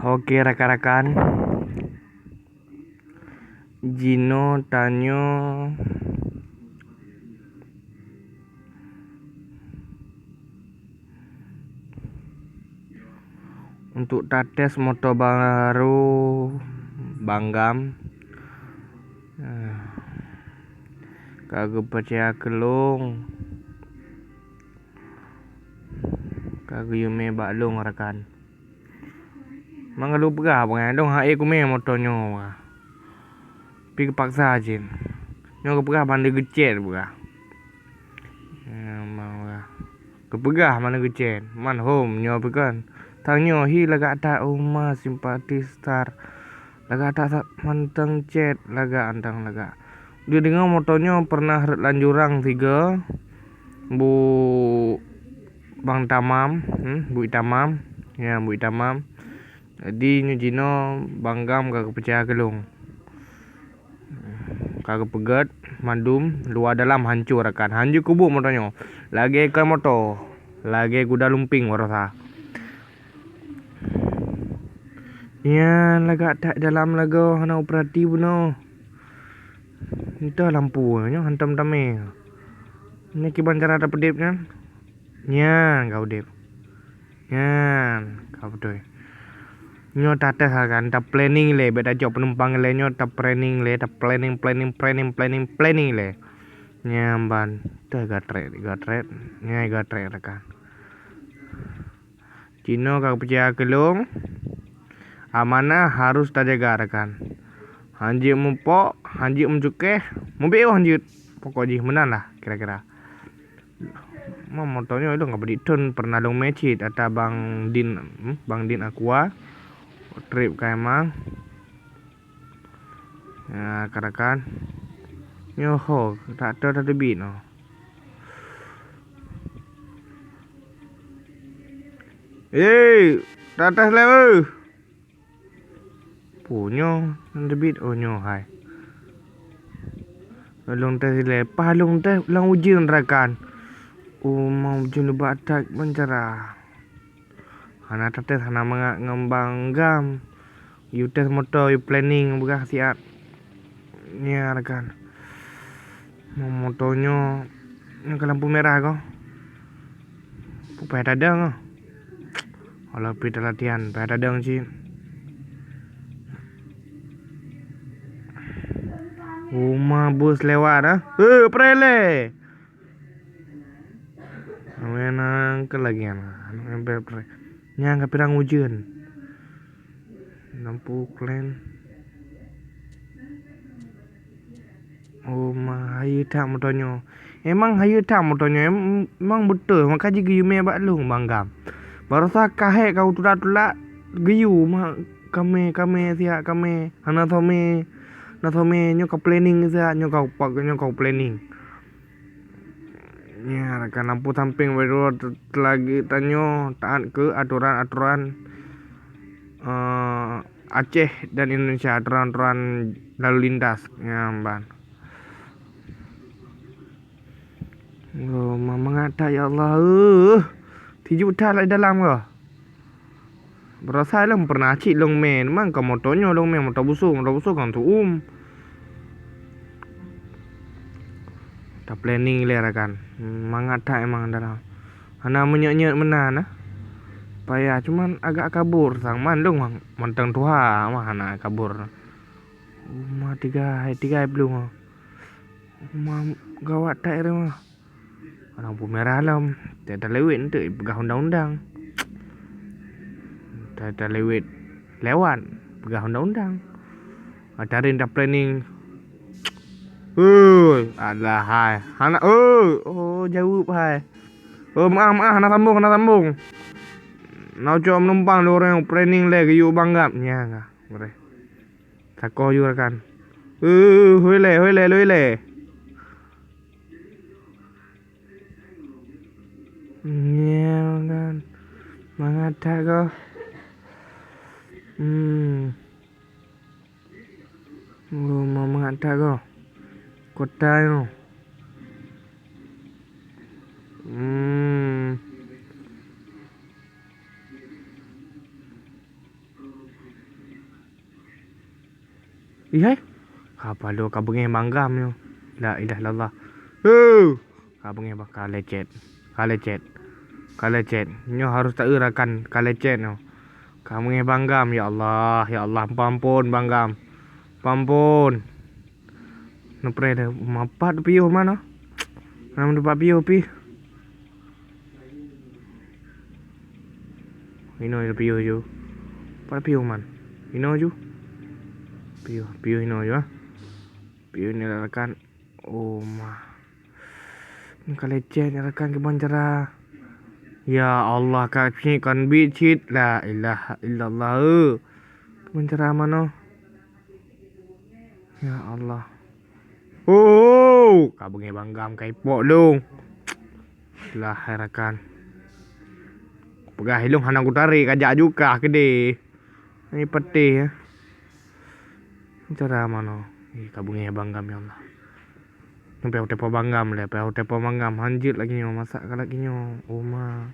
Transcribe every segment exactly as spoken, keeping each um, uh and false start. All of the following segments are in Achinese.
Oke, rakan-rakan. Jinoe tanyoe untuk tates moto barô Bang Gam. Ka geupeucaya keu lôn. Ka geuyue mé bak lôn, rakan. Mang ka lôn peugah, peugah lôn hase kumé moto nyoe, peugah. Pi geupaksa cit. Nyoe geupeugah ban geucet, peugah. Geupeugah ban geucet. Man hom nyoe peue kon. Tanyoe hi lagak that uma simpati star. Lagak that mantong chat lagak antang lagak. Dideungoe moto nyoe pernah rhot lam jurang sigoe. Bu Bang Tamam, hmm, Bu Itamam. Ya, Bu Itamam. Jadi nyoe jinoe Bang Gam ka geupeucaya keu lôn. Ka geupeugét mandum luwa dalam hancô rakan. Hanjeuet kubuek moto nyoe. Lagée kon moto, lagée guda lumping barosa. Nyan lagak that dalam lagoe hana upeurati bunoe. Entah lampu nyoe hantom tamé. Nyoe kiban cara tapeudeb nyan. Nyan ka udeb. Nyan ka beutôi. Nyoe tates kan, ta planning lé, bék tajok penumpang lé nyoe, ta planning lé, ta planning, planning, planning, planning, planning lé. Nyan ban, teuh gatrek, gatrek, nyan gatrek rakan. Jinoe ka peucaya keu lôn, amanah harus tajaga rakan. Hanjeuet mupok, hanjeuet meucukéh, mubiôh hanjeuet. Pokok jih meunan lah kira-kira. Moto nyoe lôn ka beudik thon pernah lôn mé cit ata Bang Din, hmm, Bang Din Aqua. Trip ka emang. Ya, rakan-rakan. Nyoe ho, traktor tateubiet noh. Hei, tates lé, weh. Peue nyoe, nyan teubiet, oh, nyoe hai. Lôn tes ilée, paih lôn tes lam ujeuen rakan. Oh, ma ujeuen leubeh that meucara. Hana tates, hana mangat ngon Bang Gam. Yue tes moto, yue planning beugah siat. Nyan rakan. Moto nyoe, nyoe ka lampu merah goh. Peue payah tadong goh. Walau pih talatihan, payah tadong cit. Uma bus lewat ah. Eh, preh lé. Nyan ka lagée nyan. Nyan ka pirang ujeuen. Lampu klen. Oh, ma, hayeue that moto nyoe. Emang hayeue that moto nyoe, em-, emang beutôi, maka jih geuyue mé bak lôn Bang Gam. Barosa ka hék ka tulak-tulak geuyue ma, kamé, kamé siat kamé, hana somé, hana somé, nyoe ka planning siat, nyoe ka, nyoe ka planning. Ya, rakan lampu sampéng baroe te-, teulagée tanyoe taát keu atoran-atoran, eh, Aceh dan Indonesia, atoran-atoran lalu lintas. Ya, ban. Oh, ma mangat that, ya Allah, eh. Tijuek that lam dalam kah? Beurasa lom pernah cit lôn mé, memang ka moto nyoe lôn mé, moto busong, moto busong kan tuum. Ta planning lé rakan. Mangat that emang dalam. Hana meunyeut-nyeut meunan nah. Payah cuman agak kabur sang man lôn mantong tuha mah hana kabur. Uma tiga hai, tiga hai plueng. Uma gawat that mah. Lampu merah lom, ta-, talewet enteuk peugah undang-undang. Ta-, talewet lewat, peugah undang-undang. Atarin ta planning. Hei, alah hai. Hana, oh, oh, jaweueb hai. Oh, maah, maah, hana sambung, hana sambung. Na ucok menumpang lé ureueng planning lé geuyue Bang Gam. Nyan ka, beureh. Sakoh yue rakan. Eh, hui lé, hui lé, hui lé. Nyan kan. Mangat that goh. Hmm. Oh, ma mangat that goh. Kota nyoe. Hmm. Ih hai. Ka palo ka beungéh banggam nyoe. La ilaha illallah. Heuh. Ka beungéh ba-, ka lecet. Ka lecet. Ka lecet. Nyoe harus taeu rakan ka lecet nyoe. Ka beungéh banggam, ya Allah, ya Allah, ampon banggam. Ampon. Neupreh dah mapat piôh mana? Nama tempat piôh pi? Inoe piôh ju. Pat piôh man. Inoe ju. Piôh, piôh inoe ju ah. Piôh ni rakan. Oh ma. Ni ka lecet ni rakan kiban cara. Ya Allah, ka cit kan bit cit. La ilaha illallah. Eh. Kiban cara manoe? Ya Allah. Oh, ka beungéh banggam ka ipok lông. Lah hai rakan. Peugah ilông hana kutarek kajak ju kah keudeh. Ni peuteh ya. Cara manoe? Eh, ka beungéh banggam ya Allah. Sampai utepo banggam lé, sampai utepo banggam hanjeuet lagi nyoe, masak ka lagi nyoe. Oh ma.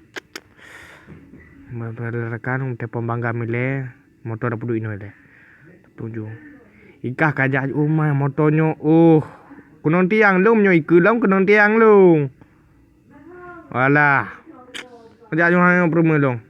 Rakan utepo banggam ilé, moto dah peuduek inoe lé. Tuju. Ikah kajak oh ma moto nyoe. Oh. Kunong tiang lông nyoe ikeu lông kunong tiang lông. Walah. Kajak nyoe hana peureumeulông.